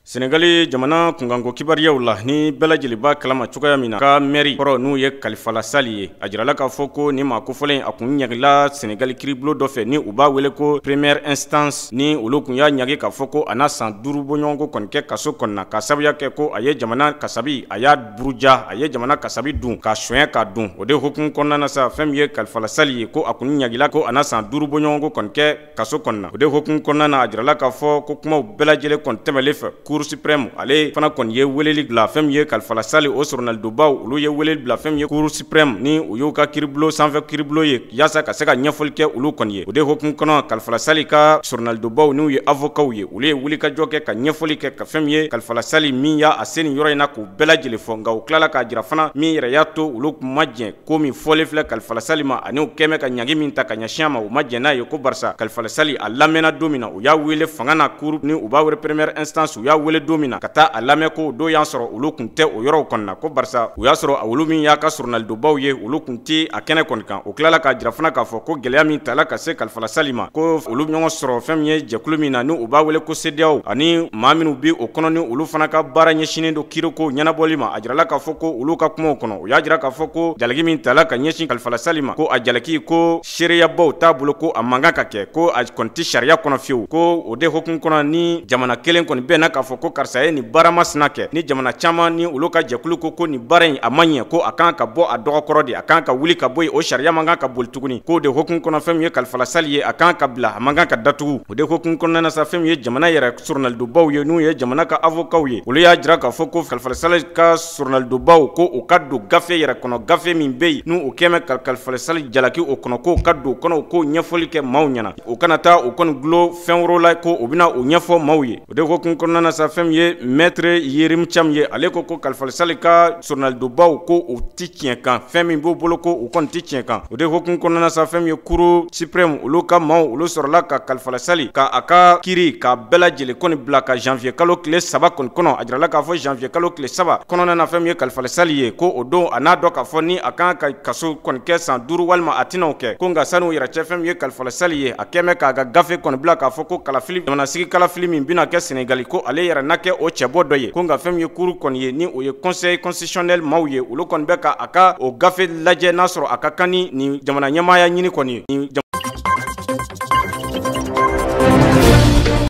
Senegali jamana kunkanko kibaruyaw la, ni bɛɛ lajɛlen b'a kalama cogoya min na, ka mɛri kɔrɔ n'u ye Kalifala Sali ye, a jirala k'a fɔ ko ni maa kofɔlen a kun ɲagila Senegali kiiribulon dɔ fɛ ni u b'a wele ko première instance, ni olu kun y'a ɲagi k'a fɔ ko a n'a san 5 bɔɲɔgɔnko kɔni kɛ kaso kɔnɔna, ka sababuya kɛ ko a ye jamana kasabi, a y'a buruja, a ye jamana kasabi dun ka sonya k'a dun. O de hukumu kɔnɔna na sa, fɛn min ye Kalifala Sali ye, ko a kun ɲagila ko a n'a san 5 bɔɲɔgɔnko kɔni kɛ kaso kɔnɔna. O de hukumu kɔnɔna na, a jirala k'a fɔ ko kumaw bɛɛ lajɛlen kɔni tɛmɛlen fɛ, Cour suprême ale fana kɔni ye weleli bila fɛn min ye Kalifala Sali o sɔrɔnalidonbaw, olu ye weleli bila fɛn min ye Cour suprême ni u y'u ka kiiribulon sanfɛ kiiribulon ye, yaasa ka se ka ɲɛfɔli kɛ olu kɔni ye. O de hukumu kɔnɔ, Kalifala Sali ka sɔrɔnalidonbaw n'u ye avocats ye, olu ye wulikajɔ kɛ ka ɲɛfɔli kɛ ka fɛn min ye Kalifala Sali min y'a se nin yɔrɔ in na k'u bɛɛ lajɛlen fɔ. Nka u tilala k'a jira fana min yɛrɛ y'a to olu kun ma jɛn ko min fɔlen filɛ Kalifala Sali ma, ani u kɛmɛ ka ɲangi min ta ka ɲɛsin a ma, u ma jɛn n'a ye, ko barisa Kalifala Sali a lamɛnna don min na, u y'a wele fanga na cour ni u b'a wele première instance, u y'a wele don min na ka taa a lamɛn, ko don y'an sɔrɔ olu kun tɛ o yɔrɔw kɔnɔna, ko barisa u y'a sɔrɔ olu min y'a ka sɔrɔnalidonbaw ye, olu kun tɛ a kɛnɛ kɔni kan. U tilala k'a jira fana k'a fɔ ko gɛlɛya min tala ka se Kalifala Sali ma, ko olu ɲɔgɔn sɔrɔ fɛn min ye jɛkulu min na ni u b'a wele ko CEDEAO, ani maa minnu bi o kɔnɔ ni olu fana ka baara ɲɛsinnen don kiiriko ɲɛnabɔli ma. A jirala k'a fɔ ko olu ka kumaw kɔnɔ, u y'a jira k'a fɔ ko jalaki min tala ka ɲɛsin Kalifala Sali ma, ko a jalaki ko seereyabaw t'a bolo, ko a man kan ka kɛ, ko a kɔni tɛ sariya kɔnɔ fiyewu, ko o de hukumu kɔnɔ ni jamana kelen kɔni bɛnna k'a fɔ ko karisa ye nin baara masina kɛ, ni jamana caman ni olu ka jɛkulu ko ko nin baara in a man ɲɛ, ko a kan ka bɔ a dɔgɔkɔrɔ de, a kan ka wuli ka bɔ yen, o sariya man kan ka boli tuguni, k'o de hukumu kɔnɔ fɛn min ye Kalifala Sali ye, a kan ka bila, a man kan ka datugu. O de hukumu kɔnɔna na sa, fɛn min ye jamana yɛrɛ sɔrɔnalidonbaw ye n'u ye jamana ka avocats ye, olu y'a jira k'a fɔ ko Kalifala Sali ka sɔrɔnalidonbaw ko u ka don gafe yɛrɛ kɔnɔ, gafe min bɛ yen n'u kɛmɛ ka Kalifala Sali jalaki o kɔnɔ, k'o ka don o kɔnɔ, k'o ɲɛfɔli kɛ maaw ɲɛna, u kana taa u kɔni gulo fɛn wɛrɛw la, ko u bɛna o ɲɛfɔ maaw ye. O de hukumu kɔnɔna na sa, fɛn min ye maître Yerim Cham ye, ale ko ko Kalifala Sali ka sɔrɔnalidonbaw ko u ti tiɲɛ kan, fɛn min b'u bolo ko u kɔni ti tiɲɛ kan. O de hukumu kɔnɔna na sa, fɛn min ye Cour suprême olu ka maaw, olu sɔrɔla ka Kalifala Sali ka a ka kiiri ka bɛɛ lajɛlen kɔni bila ka janvier kalo tile 3 kɔni kɔnɔ. A jirala k'a fɔ janvier kalo tile 3 kɔnɔna na, fɛn min ye Kalifala Sali ye, ko o don a n'a dɔn k'a fɔ ni a kan ka kaso kɔni kɛ san 5 walima a tɛna o kɛ, ko nka san'o yɛrɛ cɛ, fɛn min ye Kalifala Sali ye, a kɛmɛ k'a ka gafe kɔni bila k'a fɔ ko kalafili jamanasigi kalafili min bɛna kɛ Senegali, ko ale yɛrɛ na kɛ o cɛbɔ dɔ ye, ko nka fɛn min ye cour kɔni ye ni o ye conseil constitutionnel maaw ye, olu kɔni bɛ ka a ka o gafe lajɛ n'a sɔrɔ a ka kan ni nin jamana ɲɛmaaya ɲini kɔni ye.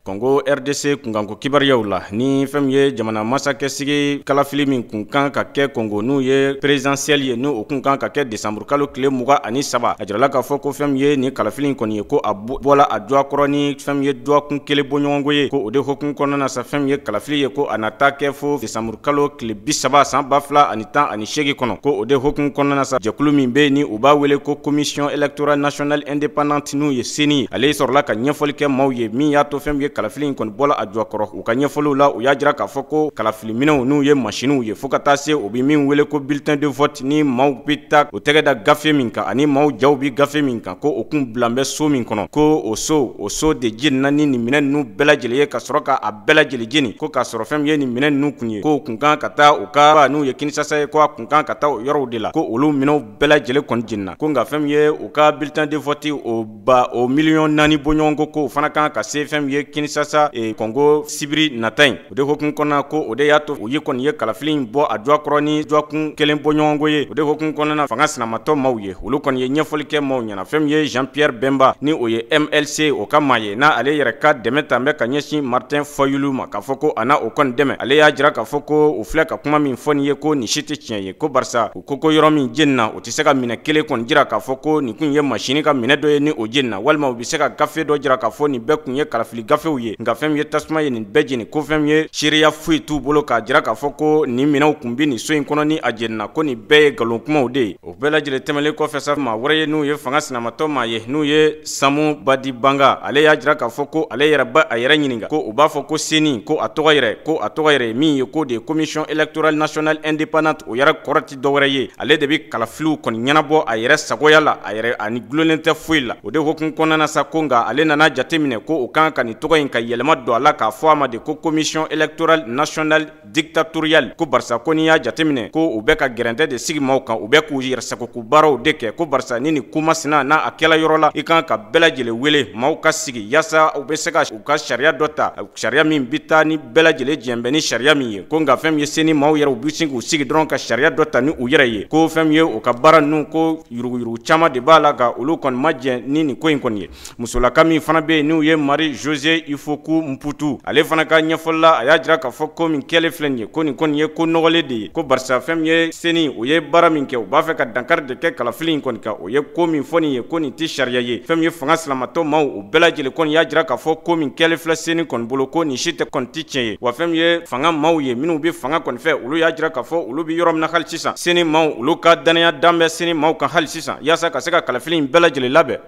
Congo RDC kunkanko kibaruyaw la, ni fɛn min ye jamana masakɛsigi kalafili min kun kan ka kɛ Congo n'u ye présidentielle ye, n'o kun kan ka kɛ décembre kalo tile 23, a jirala k'a fɔ ko fɛn min ye nin kalafili in kɔni ye, ko a bɔla a dɔgɔkɔrɔ ni fɛn min ye dɔgɔkun kelen bɔɲɔgɔnko ye, ko o de hukumu kɔnɔna na sa, fɛn min ye kalafili ye, ko a na taa kɛ fo décembre kalo tile 30 san 2018 kɔnɔ, ko o de hukumu kɔnɔna na sa, jɛkulu min bɛ yen ni u b'a wele ko commission électorale nationale indépendante n'u ye CENI, ale sɔrɔla ka ɲɛfɔli kɛ maaw ye min y'a to fɛn min ye kalafili in kɔni bɔla a jɔkɔrɔ. U ka ɲɛfɔliw la, u y'a jira k'a fɔ ko kalafili minɛnw n'u ye masiniw ye, fo ka taa se u bɛ min wele ko bulletin de vote, ni maaw bɛ taa o tɛgɛ da gafe min kan ani maaw jaw bɛ gafe min kan, ko o kun bilan bɛ so min kɔnɔ, ko o so de jenina ni nin minɛn ninnu bɛɛ lajɛlen ye, ka sɔrɔ k'a bɛɛ lajɛlen jeni, ko k'a sɔrɔ fɛn min ye nin minɛn ninnu kun ye, ko kun kan ka taa u ka n'u ye Kinshasa ye, ko a kun kan ka taa o yɔrɔw de la, ko olu minɛnw bɛɛ lajɛlen kɔni jenina, ko nka fɛn min ye u ka bulletin de vote o ba o miliyɔn 4 bɔɲɔgɔnko, ko o fana kan ka se fɛn min ye Kinshasa Congo sibiri nata in. O de hukumu kɔnɔna, ko o de y'a to u ye kɔni ye kalafili in bɔ a dɔgɔkɔrɔ ni dɔgɔkun kelen bɔɲɔgɔnko ye. O de hukumu kɔnɔna, fanga sinamatɔ maaw ye, olu kɔni ye ɲɛfɔli kɛ maaw ɲɛna. Fɛn min ye Jean Pierre Bemba ni o ye MLC o ka maa ye, n'a ale yɛrɛ ka dɛmɛ ta bɛ ka ɲɛsin Martin Fayulu ma, k'a fɔ ko a n'a o kɔni dɛmɛ, ale y'a jira k'a fɔ ko u filɛ ka kuma min fɔ nin ye, ko nin si tɛ tiɲɛ ye, ko barisa u ko yɔrɔ min jenina, u tɛ se ka minɛ kelen kɔni jira k'a fɔ ko nin kun ye masini ka minɛ dɔ ye ni o jenina, walima u bɛ se ka gafe dɔ jira k'a fɔ nin bɛɛ kun ye kalafili gafew ye, nka fɛn min ye tasuma ye nin bɛɛ jeni, ko fɛn min ye seereya foyi t'u bolo k'a jira k'a fɔ ko nin minɛnw kun bɛ nin so in kɔnɔ ni a jenina, ko nin bɛɛ ye nkalon kumaw de ye. O bɛɛ lajɛlen tɛmɛnen kɔfɛ sa, maa wɛrɛ ye n'u ye fanga sinamatɔ maa ye n'u ye Samu Badibanga, ale y'a jira k'a fɔ ko ale yɛrɛ ba a yɛrɛ ɲininka, ko u b'a fɔ ko CENI, ko a tɔgɔ yɛrɛ, ko a tɔgɔ yɛrɛ min ye ko de commission électorale nationale indépendante, o yɛrɛ kɔrɔ tɛ dɔwɛrɛ ye, ale de bɛ kalafiliw kɔni ɲɛnabɔ a yɛrɛ sagoya la, a yɛrɛ ani gulonnen tɛ foyi la. O de hukumu kɔnɔna na sa, ko nka ale nana jateminɛ ko o kan ka nin tɔgɔ in ka yɛlɛma yɛlɛma don a la k'a fɔ a ma de ko Commission électorale nationale dictatoriale, ko barisa ko n'i y'a jateminɛ ko u bɛ ka gɛrɛntɛ de sigi maaw kan, u bɛ k'u yɛrɛ sagoko baaraw de kɛ, ko barisa ni nin ko masina n'a a kɛla yɔrɔ la, i kan ka bɛɛ lajɛlen wele maaw ka sigi yaasa u bɛ se ka u ka sariya dɔ ta, sariya min bɛ taa ni bɛɛ lajɛlen jɛnbɛn ni sariya min ye. Ko nka fɛn min ye CENI maaw yɛrɛ, u bɛ sin k'u sigi dɔrɔn ka sariya dɔ ta ni u yɛrɛ ye, ko fɛn min ye u ka baara ninnu, ko yuruguyurugu caman de b'a la, ka olu kɔni ma jɛn ni nin ko in kɔni ye. Musolaka min fana bɛ yen n'u ye Marie José Ifoku Mputu, ale fana ka ɲɛfɔli la, a y'a jira k'a fɔ ko min kɛlen filɛ nin ye, ko nin kɔni ye ko nɔgɔlen de ye, ko barisa fɛn min ye CENI, u ye baara min kɛ, u b'a fɛ ka dankari de kɛ kalafili in kɔni kan, o ye ko min fɔ nin ye, ko nin tɛ sariya ye. Fɛn min ye fanga silamatɔ maaw, u bɛɛ lajɛlen kɔni y'a jira k'a fɔ ko min kɛlen filɛ CENI kɔni bolo, ko nin si tɛ kɔni tɛ tiɲɛ ye. Wa fɛn min ye fanga maaw ye minnu bɛ fanga kɔni fɛ, olu y'a jira k'a fɔ olu bɛ yɔrɔ min na hali sisan, CENI maaw olu ka danaya dan bɛ CENI maaw kan hali sisan, yaasa ka se ka kalafili in bɛɛ lajɛlen labɛn.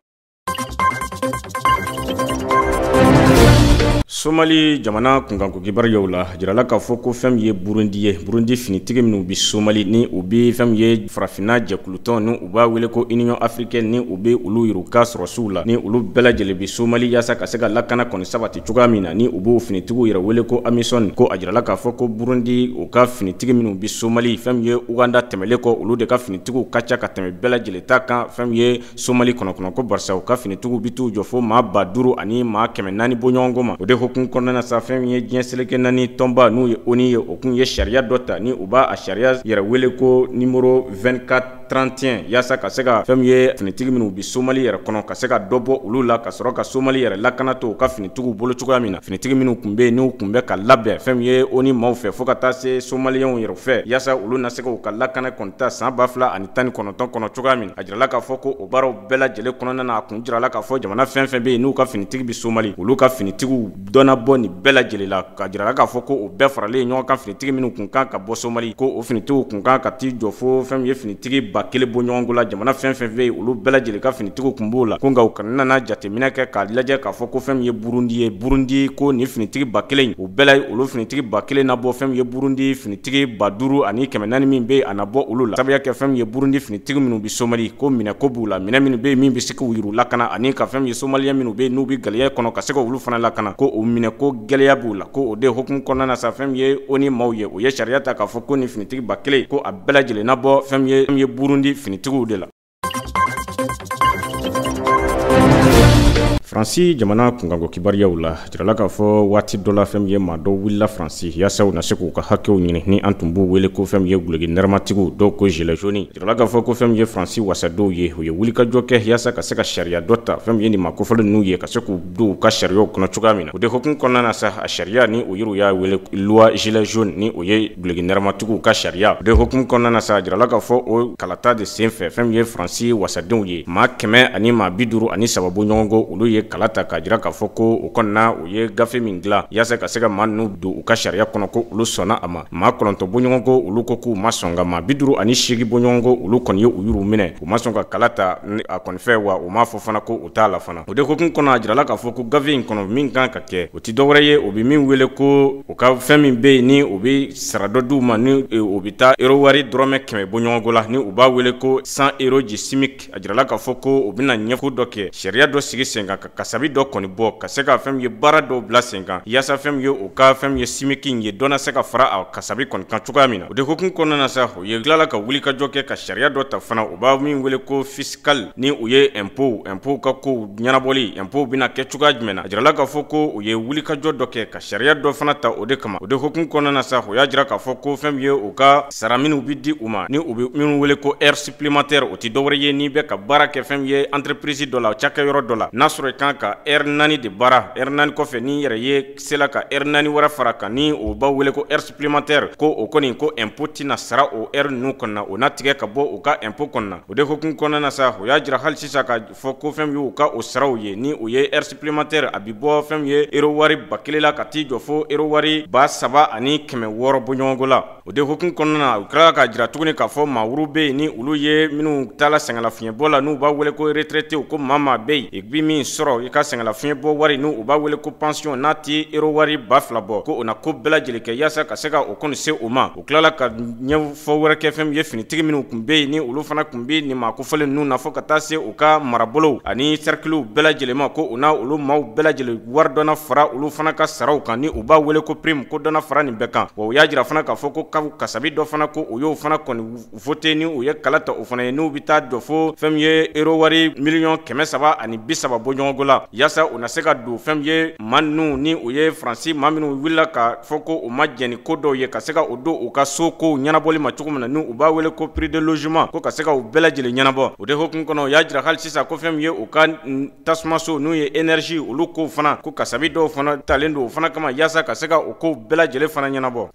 Somali jamana kunkanko kibaruyaw la, jirala k'a fɔ ko fɛn min ye Burundi ye, Burundi finitigi minnu bɛ Somali ni u bɛ fɛn min ye farafinna jɛkulutɔn ni u b'a wele ko Union africaine, ni u bɛ olu yɛrɛ ka sɔrɔsiw la, ni olu bɛɛ lajɛlen bɛ Somali yaasa ka se ka lakana kɔni sabati cogoya min na, ni u b'o finitigiw yɛrɛ wele ko AMISON. Ko a jirala k'a fɔ ko Burundi u ka finitigi minnu bɛ Somali, fɛn min ye Uganda tɛmɛlen kɔ, olu de ka finitigiw ka ca ka tɛmɛ bɛɛ lajɛlen ta kan fɛn min ye Somali kɔnɔ, ko barisa u ka finitigiw bɛ t'u jɔ fo maa 5000 ani maa 400 bɔɲɔgɔnko ma. O de hukumu kɔnɔna na sa, fɛn min ye diɲɛ seleke naani tɔnba n'u ye ONU ye, o kun ye sariya dɔ ta ni u b'a a sariya yɛrɛ wele ko numéro 2431, yaasa ka se ka fɛn min ye finitigi minnu bɛ Somali yɛrɛ kɔnɔ, ka se ka dɔ bɔ olu la, ka sɔrɔ ka Somali yɛrɛ lakana to u ka finitigiw bolo cogoya min na. Finitigi minnu tun bɛ yen n'u tun bɛ ka labɛn fɛn min ye ONU maaw fɛ fo ka taa se Somaliyɛnw yɛrɛ fɛ, yaasa olu na se k'u ka lakana kɔni ta san 2019 kɔnɔ cogoya min na. A jirala k'a fɔ ko o baaraw bɛɛ lajɛlen kɔnɔna na, a kun jirala k'a fɔ jamana fɛn fɛn bɛ yen n'u ka finitigi bɛ Somali, olu ka finitigiw dɔnna bɔ nin bɛɛ lajɛlen la, ka jirala k'a fɔ ko o bɛɛ faralen ɲɔgɔn kan finitigi minnu kun kan ka bɔ Somali, ko o finitigiw kun kan ka t'i jɔ fo fɛn min ye finitigi 1000 bɔɲɔgɔnko la. Jamana fɛn fɛn bɛ yen, olu bɛɛ lajɛlen ka finitigiw kun b'o la. Ko nka u kana nana jateminɛ kɛ k'a lajɛ k'a fɔ ko fɛn min ye Burundi ye, Burundi ko nin finitigi 1000 o bɛɛ la, olu finitigi 1000 na bɔ fɛn min ye Burundi finitigi 5000 ani 400 min bɛ yen, a na bɔ olu la. Sabuya kɛ fɛn min ye Burundi finitigi minnu bɛ Somali, ko minɛ ko b'u la, minɛ minnu bɛ yen min bɛ se k'u yɛrɛ lakana, ani ka fɛn min ye Somaliyɛn minnu bɛ yen n'u bɛ gɛlɛya kɔnɔ, ka se k'olu fana lakana, ko o minɛ ko gɛlɛya b'u la. Ko o de hukumu kɔnɔna na sa, fɛn min ye ONU maaw ye, o ye sariya ta k'a fɔ ko nin finitigi 1000 ko a bɛɛ lajɛlen na bɔ fɛn min ye Burundi finitigiw de la. Faransi jamana kunkanko kibaruyaw la, jirala k'a fɔ waati dɔ la fɛn min ye maa dɔw wulila Faransi yaasa u na se k'u ka hakɛw ɲini, ni an tun b'u wele ko fɛn min ye guloki nɛrɛmatigiw, dɔw ko gilet jaune. Jirala k'a fɔ ko fɛn min ye Faransi wasadenw ye, u ye wulikajɔ kɛ yaasa ka se ka sariya dɔ ta fɛn min ye nin maa kofɔlen ninnu ye, ka se k'u don u ka sariyaw kɔnɔ cogoya min na. O de hukumu kɔnɔna na sa, a sariya ni o yɛrɛ y'a wele loi gilet jaune, ni o ye guloki nɛrɛmatigiw ka sariya. O de hukumu kɔnɔna na sa, jirala k'a fɔ o kalata de senfɛ fɛn min ye Faransi wasadenw ye, maa 100 ani maa 53 bɔɲɔgɔnko, olu ye kala ta k'a jira k'a fɔ ko o kɔnɔna u ye gafe min dilan yaasa ka se ka maa ninnu don u ka sariya kɔnɔ, ko olu sɔnna a ma. Maa 9 bɔɲɔgɔnko, olu ko k'u ma sɔn, ka maa 58 bɔɲɔgɔnko, olu kɔni ye u yɛrɛw minɛ, u ma sɔn ka kala ta a kɔni fɛ, wa u m'a fɔ fana ko u t'a la fana. O de hukumu kɔnɔ, a jirala k'a fɔ ko gafe in kɔnɔ min kan ka kɛ, o tɛ dɔwɛrɛ ye, o bɛ min wele ko u ka fɛn min bɛ yen ni u bɛ sara dɔ d'u ma, ni o bɛ taa euro wari dɔrɔmɛ 100 bɔɲɔgɔnko la, ni u b'a wele ko 100 euros du SMIC. A jirala k'a fɔ ko u bɛna ɲɛfɔ dɔ kɛ, sariya dɔ sigi sen kan, ka kasabi dɔ kɔni bɔ, ka se ka fɛn min ye baara dɔw bila sen kan, yaasa fɛn min ye u ka fɛn min ye SMIC in ye, dɔ na se ka fara a kasabi kɔni kan cogoya min na. O de hukumu kɔnɔna na sa, u ye tilala ka wulikajɔ kɛ ka sariya dɔ ta fana, u b'a min wele ko fiscal, ni u ye impôt ka kow ɲɛnabɔli, impôt bɛna kɛ cogoya jumɛn na. A jirala k'a fɔ ko u ye wulikajɔ dɔ kɛ ka sariya dɔ fana ta o de kama. O de hukumu kɔnɔna na sa, u y'a jira k'a fɔ ko fɛn min ye u ka sara minnu bɛ di u ma, ni u bɛ minnu wele ko heure supplémentaire, o tɛ dɔwɛrɛ ye n'i bɛ ka baara kɛ fɛn min ye entreprise dɔ la, cakɛyɔrɔ dɔ la, n'a sɔrɔ i kan ka heure 4 de baara, heure 4 kɔfɛ n'i yɛrɛ ye sela ka heure 4 wɛrɛ fara kan, ni o b'a wele ko heure supplémentaire, ko o kɔni ko impôt tɛna sara o heure ninnu kɔnɔna, o na tigɛ ka bɔ u ka impôt kɔnɔna. O de hukumu kɔnɔna na sa, o y'a jira hali sisan ka fɔ ko fɛn min y'u ka o saraw ye, ni o ye heure supplémentaire, a bɛ bɔ fɛn min ye euro wari 1000 la ka t'i jɔ fo euro wari 3600 bɔɲɔgɔnko la. O de hukumu kɔnɔna na, u tilala k'a jira tuguni k'a fɔ maa wuru bɛ yen ni olu ye minnu taala sɛgɛnlafiɲɛbɔ la, n'u b'a wele ko retraité, ko maa maa bɛ yen i bi min sɔrɔ i ka sɛgɛnlafiɲɛbɔ wari, n'u b'a wele ko pension, n'a ti euro wari 2000 bɔ, ko o na ko bɛɛ lajɛlen kɛ yaasa ka se ka o kɔni se o ma. U tilala ka ɲɛfɔ wɛrɛ kɛ fɛn min ye finitigi minnu tun bɛ yen ni olu fana tun bɛ nin maa kofɔlen ninnu na, fo ka taa se u ka marabolow ani cercles bɛɛ lajɛlen ma, ko u n'a olu maaw bɛɛ lajɛlen wari dɔ na fara olu fana ka saraw kan, ni u b'a wele ko prime, ko dɔ na fara nin bɛɛ kan. Wa u y'a jira fana k'a fɔ ko kasabi dɔ fana, ko u y'o fana kɔni voté, ni u ye kala ta o fana ye, n'u bɛ taa jɔ fo fɛn min ye euro wari 330 miliyɔn bɔ ɲɔgɔnko la, yaasa u na se ka don fɛn min ye maa ninnu ni u ye Faransi maa minnu wulila ka fɔ ko u ma jɛn ni ko dɔw ye, ka se ka o don u ka so kow ɲɛnabɔli ma cogo min na, ni u b'a wele ko prix de logement, ko ka se ka u bɛɛ lajɛlen ɲɛnabɔ. O de hukumu kɔnɔ, u y'a jira hali sisan ko fɛn min ye u ka tasumaso, n'u ye énergie, olu kow fana, ko kasabi dɔw fana talen don o fana kama, yaasa ka se ka o kow bɛɛ lajɛlen fana ɲɛnabɔ.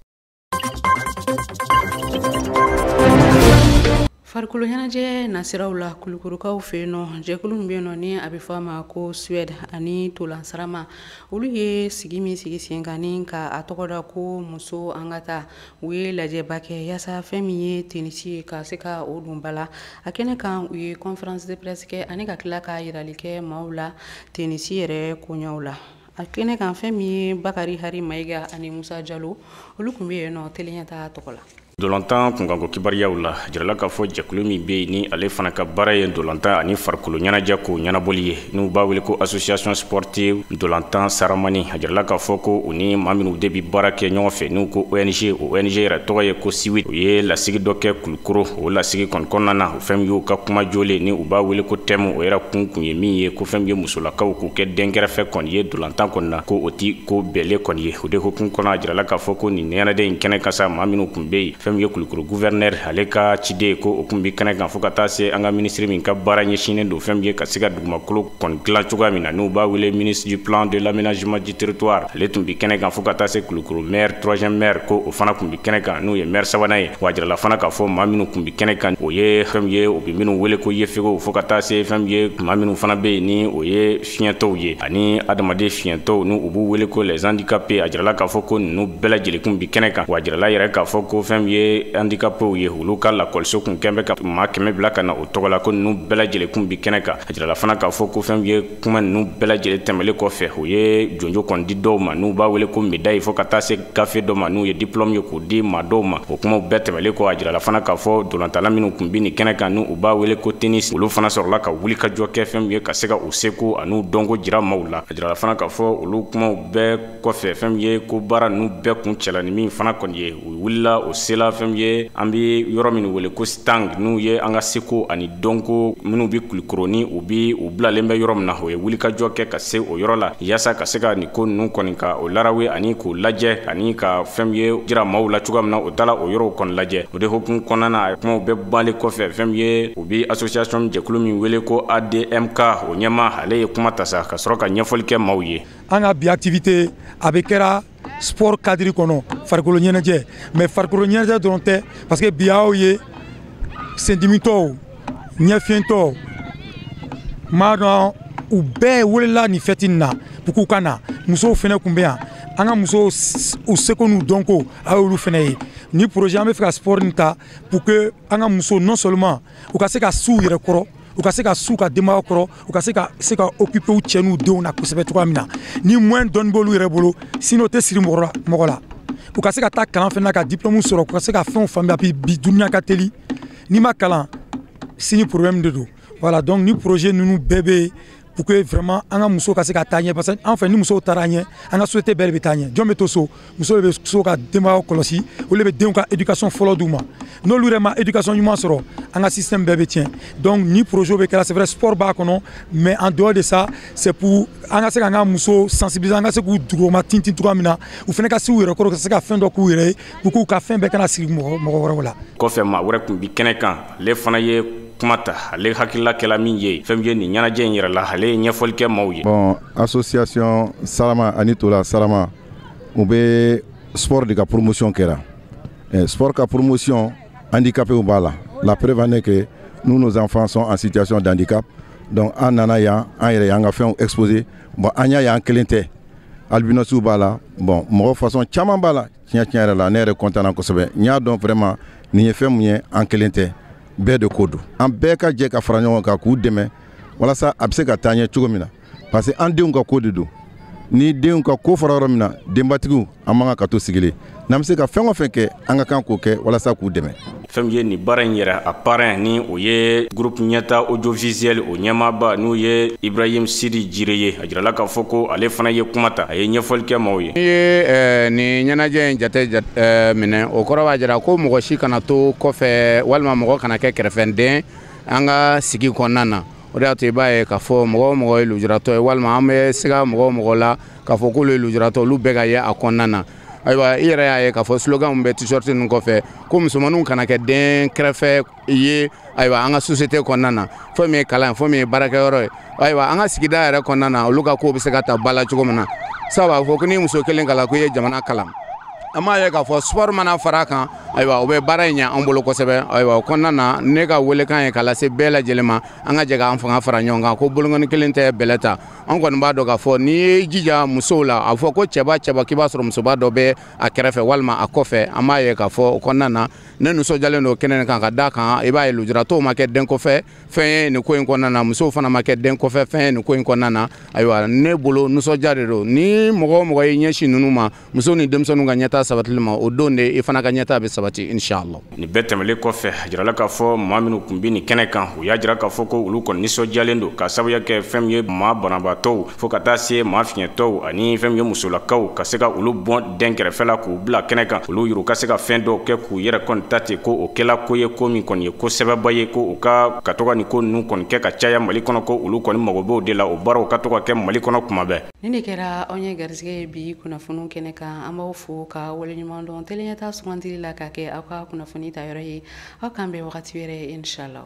Farikolo ɲɛnajɛ nasiraw la, Kulukorokaw fɛ yen nɔ, jɛkulu min bɛ yen nɔ ni a bɛ fɔ a ma ko Suède ani Tolan Sarama, olu ye sigi min sigi sen kan ni ka a tɔgɔ da ko muso an ka taa, u ye lajɛba kɛ yaasa fɛn min ye tenisi ye, ka se ka o don ba la. A kɛnɛ kan, u ye conférence de presse kɛ ani ka tila ka yirali kɛ maaw la tenisi yɛrɛ koɲɛw la. A kɛnɛ kan, fɛn min ye Bakari Hari Mayiga ani Musa Jalo, olu tun bɛ yen nɔ teliya ta tɔgɔ la. Dolantan kunkanko kibaruyaw la, jirala k'a fɔ jɛkulu min bɛ yen ni ale fana ka baara ye dolantan ani farikolo ɲɛnajɛ ko ɲɛnabɔli ye, n'u b'a wele ko Association sportive Dolantan Saramani, a jirala k'a fɔ ko u ni maa minnu de bɛ baara kɛ ɲɔgɔn fɛ, n'u ko ONG, o ONG yɛrɛ tɔgɔ ye ko Siwit, u ye lasigi dɔ kɛ Kulukoro. O lasigi kɔni kɔnɔna na, o fɛn min y'u ka kuma jɔlen ni u b'a wele ko thème, o yɛrɛ kun ye min ye, ko fɛn min ye musolakaw k'u kɛ dɛnkɛrɛfɛ kɔni ye dolantan kɔni na, ko o ti ko bɛɛlen kɔni ye. O de hukumu kɔnɔ, a jirala k'a fɔ ko nin ɲɛnajɛ in kɛnɛ kan sa, maa minnu tun bɛ yen, fɛn min ye Kulukoro gouverneur ale ka ciden, ko o tun bɛ kɛnɛ kan, fo ka taa se an ka minisiri min ka baara ɲɛsinnen don fɛn min ye ka se ka dugumakolo kɔni dilan cogoya min na, n'u b'a wele ministre du Plan, de l'Aménagement du Territoire, ale tun bɛ kɛnɛ kan, fo ka taa se Kulukoro maire, troisième maire, ko o fana tun bɛ kɛnɛ kan, n'o ye maire sabanan ye. Wa a jirala fana k'a fɔ maa minnu tun bɛ kɛnɛ kan, o ye fɛn min ye u bɛ minnu wele ko yefegew, fo ka taa se fɛn min ye maa minnu fana bɛ yen ni o ye fiɲɛtɔw ye ani adamaden fiɲɛtɔw, n'u u b'u wele ko les handicapés. A jirala k'a fɔ ko ninnu bɛɛ lajɛlen tun bɛ kɛnɛ kan. Wa a jirala yɛrɛ k'a fɔ ko fɛn min ye handicapés ye, olu ka lakɔliso kun kɛn bɛ ka maa 100 bila ka na o tɔgɔ la, ko ninnu bɛɛ lajɛlen kun bɛ kɛnɛ kan. A jirala fana k'a fɔ ko fɛn min ye kuma ninnu bɛɛ lajɛlen tɛmɛlen kɔfɛ, o ye jonjo kɔni di dɔw ma, n'u b'a wele ko médaille, fo ka taa se gafe dɔ ma, n'u ye diplôme ye, k'o di maa dɔw ma. O kumaw bɛɛ tɛmɛlen kɔ, a jirala fana k'a fɔ dolantala minnu tun bɛ nin kɛnɛ kan, n'u b'a wele ko tennis, olu fana sɔrɔla ka wuli ka jɔ kɛ fɛn min ye ka se ka u seko an'u dɔnko jira maaw la. A jirala fana k'a fɔ olu kumaw bɛɛ kɔfɛ, fɛn min ye ko baara ninnu bɛɛ kun cɛla ni min fana kɔni ye, u wulila o sela fɛn min ye an bɛ yɔrɔ min wele ko stand, n'u ye an ka seko ani dɔnko minnu bɛ Kulukoro ni u bi u bilalen bɛ yɔrɔ min na, o ye wulikajɔ kɛ ka se o yɔrɔ la, yaasa ka se ka nin ko ninnu kɔni ka o larawe ani k'o lajɛ ani ka fɛn min ye jira maaw la cogoya min na. O taala o yɔrɔw kɔni lajɛ. O de hukumu kɔnɔna na, kumaw bɛɛ balen kɔfɛ, fɛn min ye u bi association jɛkulu min wele ko ADMK, o ɲɛma, ale ye kuma ta sa ka sɔrɔ ka ɲɛfɔli kɛ maaw ye. An ka bi activité a bɛ kɛra sport cadre kɔnɔ, farikolo ɲɛnajɛ, mais farikolo ɲɛnajɛ dɔrɔn tɛ, parce que bi aw ye sendimitɔw, ɲɛfiyɛntɔw, m'a dɔn, u bɛɛ welela nin fête nin na pour k'u ka na. Musow fɛnɛ kun bɛ yan, an ka musow u seko n'u dɔnko, a y'olu fɛnɛ ye. Ni projet an bɛ fɛ ka sport nin ta pour que an ka musow, non seulement u ka se ka s'u yɛrɛ kɔrɔ, u ka se ka s'u ka denbaya kɔrɔ, u ka se ka occuper u cɛ n'u denw na kosɛbɛ cogoya min na, ni moyen dɔɔni b'olu yɛrɛ bolo, sinon o tɛ siri mɔgɔ la mɔgɔ la. U ka se ka taa kalan fɛnɛ na ka diplôme sɔrɔ, u ka se ka fɛnw faamuya. Bi dunuya ka teli, n'i ma kalan, sini problème de don. Voilà, donc ni projet ninnu bɛɛ bɛ yen pour que vraiment an ka musow ka se ka taa ɲɛ, parce que an fɛ, ni musow taara ɲɛ, an ka société bɛɛ de bɛ taa ɲɛ. Jɔn bɛ to so? Musow de bɛ so ka denbayaw kɔlɔsi, olu de bɛ denw ka éducation fɔlɔ d'u ma. N'olu yɛrɛ ma éducation ɲuman sɔrɔ, an ka système bɛɛ bɛ tiɲɛ. Donc ni projet bɛ kɛra, c'est vrai, sport b'a kɔnɔ, mais en dehors de ça, c'est pour an ka se k'an ka musow sensibiliser, an ka se k'u duguma tintin cogoya min na, u fana ka se u yɛrɛ kɔrɔ, ka se ka fɛn dɔ k'u yɛrɛ ye pour k'u ka fɛn bɛɛ kana sigi mɔgɔ mɔgɔ wɛrɛw la. Kɔfɛ, maa wɛrɛ tun bi kɛnɛ kan, ale fana ye kuma ta. Ale hakilila kɛla min ye fɛn min ye nin ɲɛnajɛ in yɛrɛ la, ale ye ɲɛfɔli kɛ maaw ye. Bon, association Salama ani Tola Salama, u bɛ sport de ka promotion kɛra. Sport ka promotion, handicapés b'a la. La preuve en est que nous, nos enfants sont en situation de handicap. Donc an nana yan, an yɛrɛ y'an ka fɛnw exposé. Bon, an y'a ye an kelen tɛ, albinos b'a la, bon, mɔgɔ façon caman b'a la. Tiɲɛ tiɲɛ yɛrɛ la, ne yɛrɛ content na kosɛbɛ. N y'a dɔn vraiment nin ye fɛn mun ye, an kelen tɛ, bɛɛ de ko don. An bɛɛ ka jɛ ka fara ɲɔgɔn kan k'u dɛmɛ walasa a bɛ se ka taa ɲɛ cogo min na, parce que an denw ka ko de don. Ni denw ka ko fɔra yɔrɔ min na, denbatigiw, an man kan ka to sigilen. N'an bɛ se ka fɛn o fɛn kɛ, an ka kan k'o kɛ walasa k'u dɛmɛ. Fɛn min ye nin baara in yɛrɛ a parrain, ni o ye groupe Ɲɛta Audiovisuel o ɲɛmaaba, n'o ye Ibrahim Sidi Jire ye, a jirala k'a fɔ ko ale fana ye kuma ta, a ye ɲɛfɔli kɛ maaw ye. N'i ye nin ɲɛnajɛ in jate minɛ, o kɔrɔ b'a jira ko mɔgɔ si kana to kɔfɛ walima mɔgɔ kana kɛ kɛrɛfɛden an ka sigi kɔnɔna na. O de y'a to i b'a ye k'a fɔ mɔgɔ o mɔgɔ ye lujuratɔ ye, walima an bɛ siga mɔgɔ o mɔgɔ la k'a fɔ k'olu ye lujuratɔ, olu bɛɛ ka ye a kɔnɔna na. Ayiwa, i yɛrɛ y'a ye k'a fɔ slogan min bɛ t-shirt ninnu kɔfɛ, ko musomaninw kana kɛ den kɛrɛfɛ ye. Ayiwa, an ka société kɔnɔna na, fɛn min ye kalan, fɛn min ye baarakɛyɔrɔ ye, ayiwa, an ka sigida yɛrɛ kɔnɔna na, olu ka kow bɛ se ka ta ba la cogo min na. Sabu a fɔ ko ni muso kelen kalan, ko i ye jamana kalan. An b'a ye k'a fɔ sport mana fara a kan, ayiwa, o bɛ baara in ɲɛ an bolo kosɛbɛ. Ayiwa, o kɔnɔna na, ne ka welekan ye k'a lase bɛɛ lajɛlen ma, an ka jɛ k'an fanga fara ɲɔgɔn kan, ko bolonkɔni kelen tɛ bɛlɛ ta. An kɔni b'a dɔn k'a fɔ n'i y'i jija musow la, a fɔ ko cɛba cɛba k'i b'a sɔrɔ musoba dɔ bɛ a kɛrɛfɛ walima a kɔfɛ. An b'a ye k'a fɔ o kɔnɔna na, ne nisɔndiyalen don kɛnɛ kan ka d'a kan, i b'a ye lujuratɔw ma kɛ den kɔfɛ fɛn ye nin ko in kɔnɔna na, musow fana ma kɛ den kɔfɛ fɛn ye nin ko in kɔnɔna na. Ayiwa, ne bolo nisɔndiya de don. Ni mɔgɔ o mɔgɔ y'i ɲɛsin ninnu ma, musow ni denmisɛnninw ka ɲɛtaa sabatili ma, o don de i fana ka ɲɛtaa bɛ sabati, inshallah. Nin bɛɛ tɛmɛlen kɔfɛ, a jirala k'a fɔ maa minnu tun bɛ nin kɛnɛ kan, u y'a jira k'a fɔ ko olu kɔni nisɔndiyalen don, k'a sababuya kɛ fɛn min ye maa banabaatɔw fo ka taa se maa fiɲɛtɔw ani fɛn min ye musolakaw, ka se ka olu bɔ den kɛrɛfɛ la k'u bila kɛnɛ kan, olu yɛrɛ ka se ka fɛn dɔw kɛ k'u yɛrɛ kɔni ta ten, ko o kɛla ko ye, ko min kɔni ye ko sɛbɛba ye, ko u ka to ka nin ko ninnu kɔni kɛ ka caya Mali kɔnɔ, ko olu kɔni mago b'o de la, o baaraw ka to ka kɛ Mali kɔnɔ kuma bɛɛ. Nin de kɛra anw ye garisɛgɛ ye bi kunnafoniw kɛnɛ kan. An b'aw fo ka waleɲuman dɔn teliɲɛta sugandili la ka kɛ aw ka kunnafoni ta yɔrɔ ye. Aw k'an bɛn wagati wɛrɛ, inshallah.